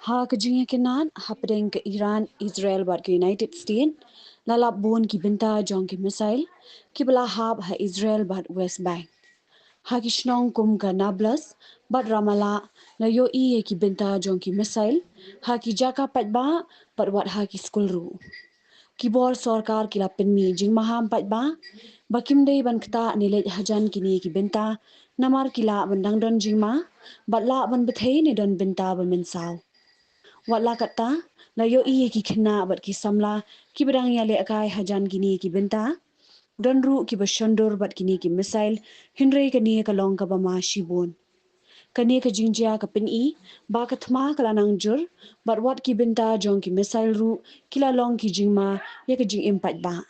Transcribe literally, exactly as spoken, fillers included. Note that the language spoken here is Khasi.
Ha ka jingïakynad hapdeng ka Iran, Israel bad ka United States, la lap bun ki bynta jong ki missile kiba la hap ha Israel bad West Bank. Ha ki shnong kum ka Nablus bad Ramallah la ïohi ïa ki bynta jong ki missile ha ki jaka paidbah bad wat ha ki skul ruh. Ki bor sorkar ki la pynmih jingmaham paidbah ba kim dei ban ktah ne leit hajan kine ki bynta, namar ki lah ban dang don jingma bad lah ban bthei ne don bynta ba mynsaw. Wat la katta, la ïohi ïa ki khynnah bad ki samla kiba dang ïalehkai hajan kine ki bynta. Don ruh kiba shondur bad kine ki missile, hynrei kane ka long kaba ma shibun. Kane ka jingjia ka pyni ba ka thma ka la nang jur bad wat ki bynta jong ki missile ruh ki la long ki jingma ïa ka jingim paidbah.